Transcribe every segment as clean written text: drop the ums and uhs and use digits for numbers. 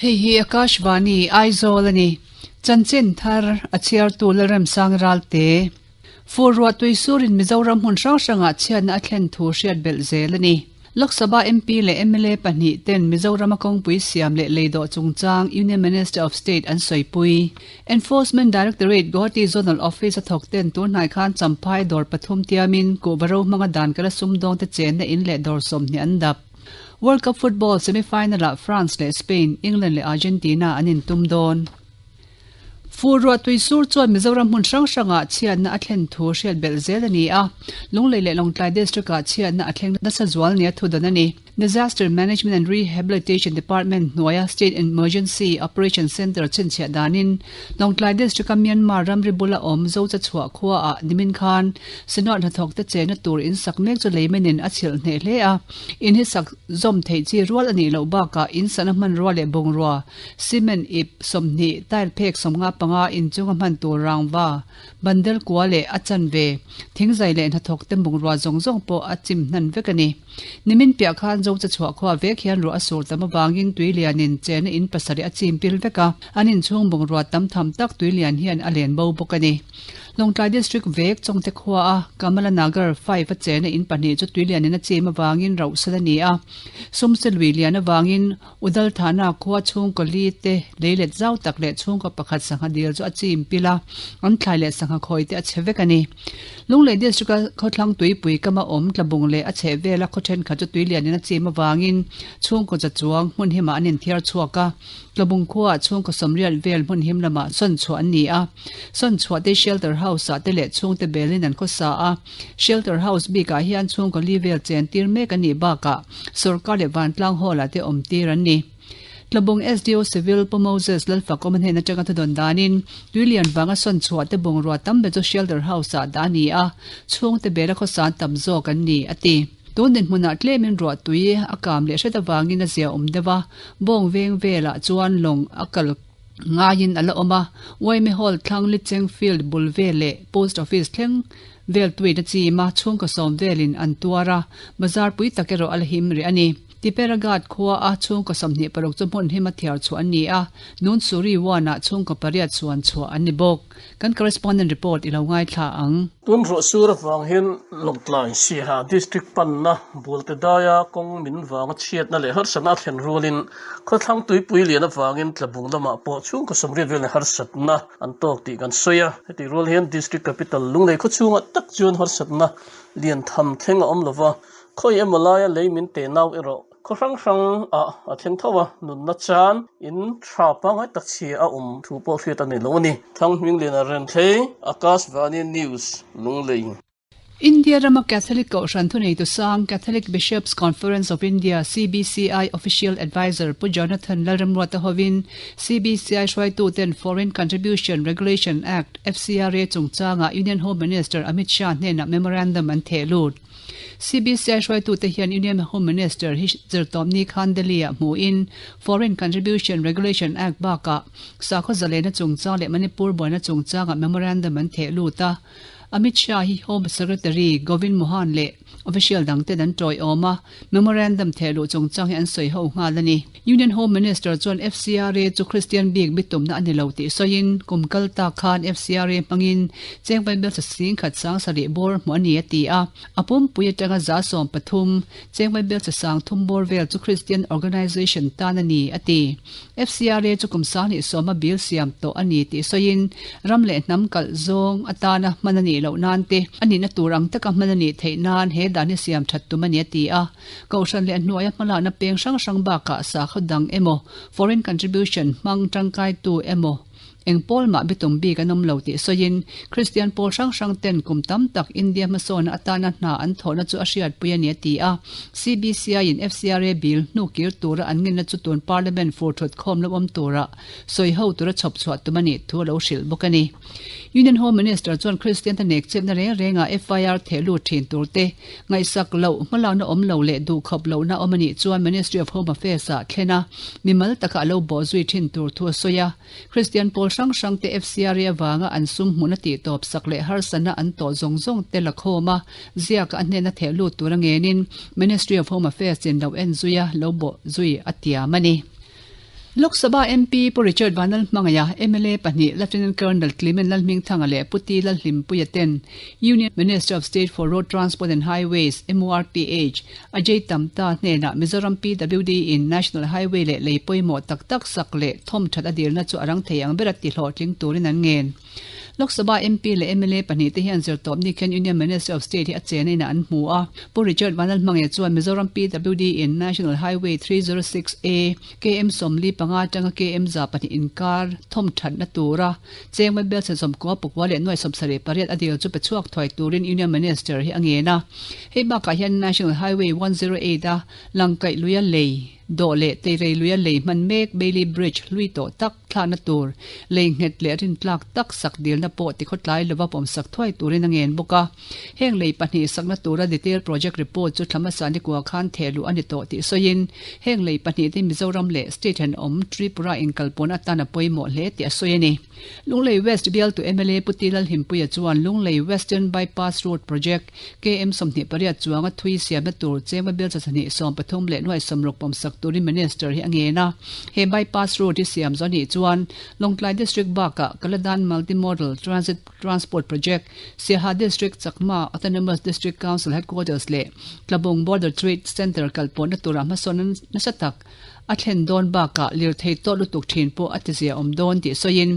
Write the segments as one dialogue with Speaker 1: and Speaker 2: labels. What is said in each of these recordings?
Speaker 1: Hei hi Akashvani, Aizawl a ni. Chanchin thar a chhiartu Lalremsang Ralte. Fur ruah tui surin Mizoram hmun hrang hrangah chhiatna a thlen thu hriat belh zel a ni. Lok Sabha MP leh mla pahnih ten Mizorama kawngpui siam leh leidawh chungchang Union Minister of State an sawipui. Enforcement Directorate Guwahati Zonal Office a thawk ten tun hnai khan Champhai dawr pathum tiamin kuhva ro hmanga dan kala sumdawngte chenna in leh dawr 20 an dap. World Cup football semi-final-ah France leh Spain, England leh Argentina an intum dawn. Fur ruah tui sur chuan Mizoram hmun hrang hrangah chhiatna a thlen thu hriat belh zel a ni a, Lunglei leh Lawngtlai District-ah chhiatna a thleng nasa zual nia thu dan a ni. Disaster Management and Rehabilitation Department hnuaia State Emergency Operation Centre chhinchhiah danin Lawngtlai District-a Myanmar ramri bula awm Zocha chhuah khuaah nimin khan Synod hnathawkte chenna tur in sak mek chu leimenin a chhilh hneh hle a, in hi sak zawm theih chi rual a nih loh bakah in sana hmanrua leh bungrua Cement ip 20, tile phek 55 inchunga hman tur rangva, bandel kua leh a chanve, thingzai leh hnathawk te bungrua zawng zawng pawh a chim hnan vek a ni. Nimin piah khan Zocha chhuah khua vek hian ruah a sur tam avangin tui lianin chena in pasarih a chim pil vek a, an inchhung bungrua tam tham tak tui lian hian a len bo bawk a ni. Lawngtlai District vek Chawngte khua a Kamala Nagar 5 a chena in pahnih chu tui lianin a chim avangin rauhsan a ni a, sumse lui lian avangin Udal Thana khua chhungkaw li te leilet zau tak leh chhungkaw pakhat sangha dil chu a chim pil a, an thlai leh sangha khawi te a chhe vek a ni. Lunglei District a khawthlang tuipui kama awm tlabung leh a chheh vela khaw thenkhat chu tuilianin a chim avangin chhungkaw za chuang hmun himah an inthiar chhuak a, tlabung khuaah chhungkaw sawmriat vel hmun him lamah sawn chhuah an ni a. Sawn chhuah te shelter house ah te leh chhungte belin an khawsa a. Shelter house bikah hian chhungkaw li vel chen tir mek a nih bakah sorkar leh vantlang hall ah te awm tir an ni. Tlabung SDO Civil Pu Moses Lalfakawma hnen atanga thudawn danin Tuilian vanga sawn chhuah te bungrua tam ber chu shelter house ah dah a ni a, chhungte bela khawsan tam zawk an ni, a ti. Tun dinhmunah tlemin ruah tui a kam leh hret avangin a zia awm deuh a, bawng veng velah chuan lawng a kal ngaiin a la awm a, Uaime Hall thlang Licheng Field bul vel leh Post Office thleng vel tuin a chim a, chhungkaw sawm velin an tuar a, bazar pui tak erawh a la him rih a ni. Tiperagat khua a chhungkaw 26 chu hmun hima thiar chhuah an ni a, Nunsuri One-ah chhungkaw pariat suan chhuah an ni bawk. Kan correspondent report i lo ngaithla ang.
Speaker 2: Tun ruah sur avang hian Lawngtlai Siaha District panna Bualte daia kawng min vanga chhiatna leh harsatna a thlen rualin khawthlang tuipui lian avangin tlabung lamah pawh chhungkaw sawmriat velin harsatna an tawk tih kan sawi a. Hetih rual hian District Capital Lunglei khawchhungah tak chuan harsatna lian tham thleng a awm lova, khawi emaw laia lei min teh nau erawh Khaw hrang hrang ah a thleng tho a, nunna chan in tha pangngai tak chhia a awm thu pawh hriat a nei lo a ni. Thanghmingliana Renthlei, Akashvani News, Lunglei.
Speaker 1: India rama Catholic Kohhran thuneitu sang Catholic Bishops Conference of India, CBCI, Official Adviser Pu Jonathan Lalramruata hovin CBCI hruaituten Foreign Contribution Regulation Act, FCRA, chungchangah Union Home Minister Amit Shah hnenah memorandum an theh lut. CBCI hruaitute hian Union Home Minister hi zirtawpni khan Delhi-ah hmuhin Foreign Contribution Regulation Act bakah sakhaw zalena chungchang leh Manipur buaina chungchangah memorandum an theh lut a. Amit Shah hi Home Secretary Govind Mohan leh official dangten an tawiawm a, memorandum theh luh chungchang hi an sawi ho nghal a ni. Union Home Minister chuan FCRA chu Kristian bik bitumna a ni lo tih sawiin, kum kal tak khan FCRA hmangin chengvain bel sasing khat sang sarih bawr hmuh a ni a ti a. A pumpui atanga 13%, chengvain bel sasang thum bawr vel chu Kristian Organisation tan a ni a ti. FCRA chu kum 2010 a bill siam tawh a ni tih sawiin, ram leh hnam kalh zawng atana hman a nih loh nan te, a nihna tur ang taka hman a nih theih nan he dan hi siam that tum a ni a ti a. Kohhran leh hnuaia hmalakna peng hrang hrang bakah sakhaw dang emaw, foreign contribution hmang tangkaitu emaw eng pawl mah bitum bik an awm lo tih sawiin Kristian pawl hrang hrang ten kum tam tak India hmasawna atana hna an thawhna chu a hriatpui a ni a ti a. CBCI in FCRA bill hnukir tura an ngenna chu tun Parliament fur thut khawm lo awm tura sawi ho tura chhawp chhuah tum a nih thu a lo hrilh bawk a ni. Union Home Minister chuan Kristian te nek chepna reng rengah FIR theh lut thin tur te, Ngaihsak loh, hmalakna awm lo leh duhkhawp lohna awm a nih chuan Ministry of Home Affairs ah thlen a, mimal taka a lo bawh zui thin tur thu a sawi a. Kristian pawl hrang hrang te FCRA avanga an sum hmuhna tihtawp sak leh harsatna an tawh zawng zawng te la khawm a, ziaka a hnena theh lut tura ngenin Ministry of Home Affairs in lo en zui a, lo bawh zui a tiam a ni. Lok Sabha MP Pu Richard Vanlalhmangaiha, mla pahnih Lieutenant Colonel Clement Lalhmingthanga leh Pu T Lalhlimpuia ten Union Minister of State for Road Transport and Highways, MORTH, Ajay Tamta hnenah Mizoram PWD in National Highway leh lei pawimawh tak tak sak leh thawmthat a dilna chu a rang thei ang bera tihlawhtling turin an ngen. Lok Sabha MP leh mla pahnihte hian zirtawpni khian Union Minister of State hi a chena inah an hmu a. Pu Richard Vanlalhmange chuan Mizoram PWD in National Highway 306 A KM 45 atanga KM 200 inkar thawmthatna tura cheng vaibelchhe sawmkua pakua leh nuai 78 a dil chu pe chhuak thuai turin Union Minister hi a ngen a. Hei bakah hian National Highway 108 a langkaih luia lei dawh leh teirei luia lei hman mek Bailey Bridge hlui tawh tak thlakna tur lei nghet leh rintlak tak sak dilna pawh tikhawtlai lova pawmsak thuai turin a ngen bawk a. Heng lei pahnih sakna tura detail project report chu thla hmasa nikua khan theh luh a ni tawh tih sawiin, heng lei pahnih te Mizoram leh state thenawm Tripura inkalpawn atan a pawimawh hle tih a sawi a ni. Lunglei West bialtu mla Pu T Lalhimpuia chuan Lunglei Western Bypass Road Project KM 28 chuanga thui siamna tur chengva bial chasahnih 13 leh nuai 60 pawmsak turin Minister hi a ngen a. He bypass road hi siam zawh anih chuan Lawngtlai District bakah Kaladan Multi-Modal Transit Transport Project, Siaha District Chakma Autonomous District Council Headquarters leh Tlabung Border Trade Centre kalpawhna turah hmasawn nasa tak a thlen dawn bakah lirthei tawt lutuk thin pawh a tizia awm dawn tih sawiin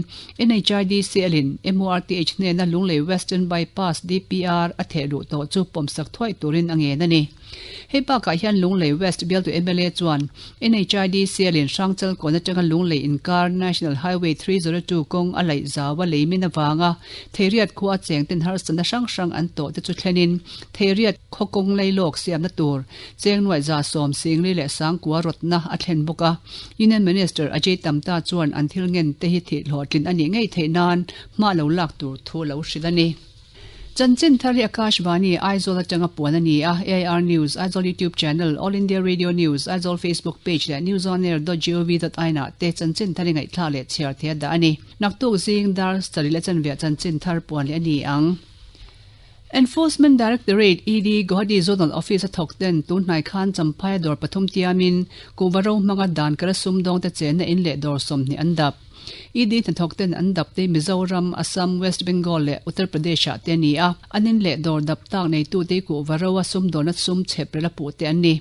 Speaker 1: NHIDCL-in MORTH hnena Lunglei Western Bypass DPR a theh luh tawh chu pawmsak thuai turin a ngen a ni. Hei bakah hian Lunglei West bialtu mla chuan NHIDCL-in Hrangchalkawn atanga Lunglei inkar National Highway 302 kawng a laih zau a lei min avanga Theiriat khua chengten harsatna hrang hrang an tawh te chu thlenin Theiriat khaw kawng lailawk siamna tur Cheng nuaih za sawm singli leh sangkua rawtna a thlen bawk a. Union Minister Ajay Tamta chuan an thil ngen te hi thih hlawhtlin a nih ngei theih nan hma lo lak tur thu a lo hrilh a ni. Chanchin thar hi Akashvani, Aizawl atanga puan a ni a, AIR News, Aizawl YouTube Channel, All India Radio News, Aizawl Facebook Page leh newsonair dot gov dot in ah te chanchin thar hi ngaihthlak leh chhiar thei a dah a ni. Naktuk zing dar sarih leh chanveah chanchin thar puan leh a ni ang. Enforcement Directorate, ED, Guwahati Zonal Office a thawk ten tun hnai khan Champhaia dawr pathum tiamin kuhva ro hmanga dan kala sumdawng te chenna in leh dawr 20 an dap. ED hnathawk ten an dap te Mizoram, Assam, West Bengal leh Uttar Pradesh ah te a ni a, an in leh dawr dap tak neitute hi kuhva ro a sumdawnna sum chhep rel a puh te an ni.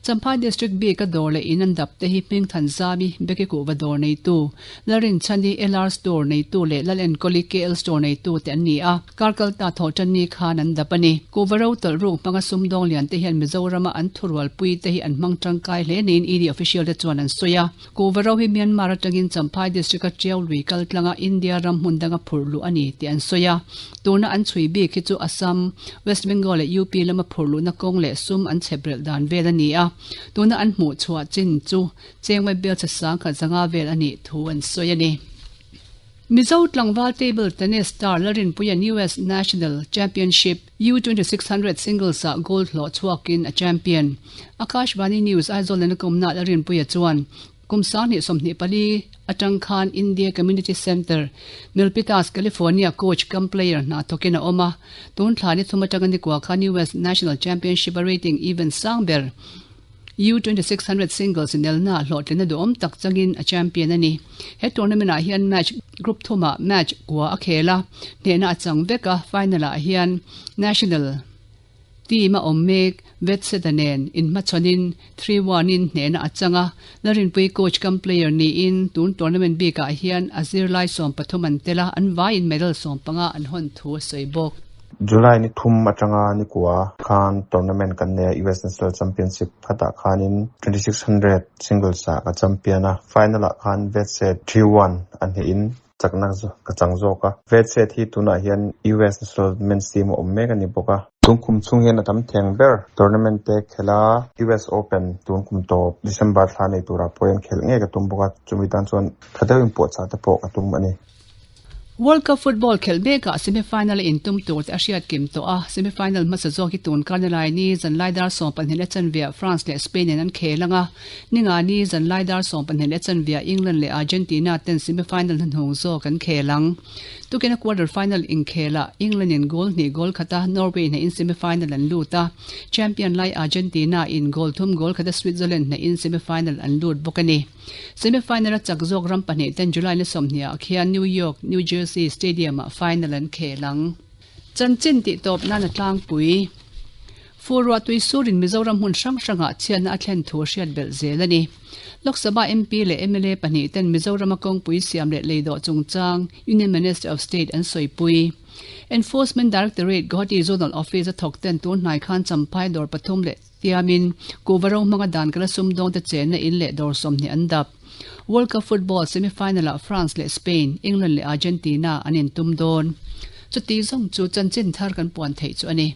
Speaker 1: Champhai District bik a dawr leh in an dap te hi Hmingthan Zami, Beki kuhva dawr neitu, Lalrinchhani, LR Store neitu leh Lalenkawli, KL Store neitu te an ni a, kar kalta thawhtanni khan an dap a ni. Kuhva ro tawlh ruk hmanga sumdawng lian te hian Mizorama an thurualpui te hi an hmang tangkai hle niin ED official te chuan an sawi a. Kuhva ro hi Myanmar atangin Champhai District a Tiau lui kal tlanga India ram hmun danga phurh luh a ni tih an sawi a. Tuna an chhui bik hi chu Assam, West Bengal leh UP lama phurh luhna kawng leh sum an chheprelh dan vel a ni a. Tuna an hmuh chhuah chin chu Chengmai bialchhe sangkhat zanga vel a nih thu an sawi a ni. Mizo tlangval table tennis star Lalrinpuia'n US National Championship U2600 singles ah gold hlawh chhuakin a champion. Akashvani News Aizawl lena kawmnaah Lalrinpuia chuan kum 2024 atang khan India Community Centre, Milpitas, California coach cum player hna thawkin a awm a. Tun thla ni thum atanga nikua khan US National Championship a rating event sang ber U2600 singles inelna hlawhtlinna duhawm tak changin a champion a ni. He tournament ah hian match group thumah match kua a khel a, hnehna a chang vek a, final ah hian national team a awm mek Vetseta nen inhmachhawnin 3-1 in hnehna a chang a, Larinpui coach cum player niin tun tournament bikah hian a zirlai 13 an tel a, an vaiin medal 15 an hawn thu a sawi bawk.
Speaker 3: July ni thum atanga ni kua khan tournament kan nei a, US National Championship khatah khanin 2600 singles ah ka champion a, final ah khan vet set 3-1 a hnehin chakna ka chang zawk a. Vet set hi tunah hian US National Men's Team a awm mek a ni bawk a. Tun kum chhung hian a tam theng ber tournament te khelh a, US Open tun kum tawp December thla nei turah pawh hian khelh ngei ka tum bawk a, chumi tan chuan tha deuhin puahchah te pawh ka tum a ni.
Speaker 1: World Cup football khelh mekah semi-final a intum tur te a hriat kim tawh a, semi-final hmasa zawk hi tun karna lai ni zanlai dar 12 leh chanveah France leh Spain in an khel ang a, ninga ni zanlai dar 12 leh chanveah England leh Argentina ten semi-final hnuhnung zawk an khel ang. Tukina quarter final inkhelah England in goal hnih goal khata Norway hnehin semi final an lut a, champion lai Argentina in goal thum goal khata Switzerland hnehin semi final an lut bawk a ni. Semi final a chak zawk ram pahnih ten July ni 20 ah khian New York, New Jersey Stadium ah final an khel ang. Chanchin tih tawp nan a tlangpui. Fur ruah tui surin Mizoram hmun hrang hrangah chhiatna a thlen thu hriat belh zel a ni. Lok Sabha MP leh mla pahnih ten Mizorama kawngpui siam leh leidawh chungchang Union Minister of State an sawipui. Enforcement Directorate Guwahati Zonal Office a thawk ten tun hnai khan Champhai dawr pathum leh tiamin kuhva ro hmanga dan kala sumdawngte chenna in leh dawr 20 an dap. World Cup football semi-final ah France leh Spain, England leh Argentina an intum dawn. Chuti zawng chu chanchin thar kan puan theih chu a ni.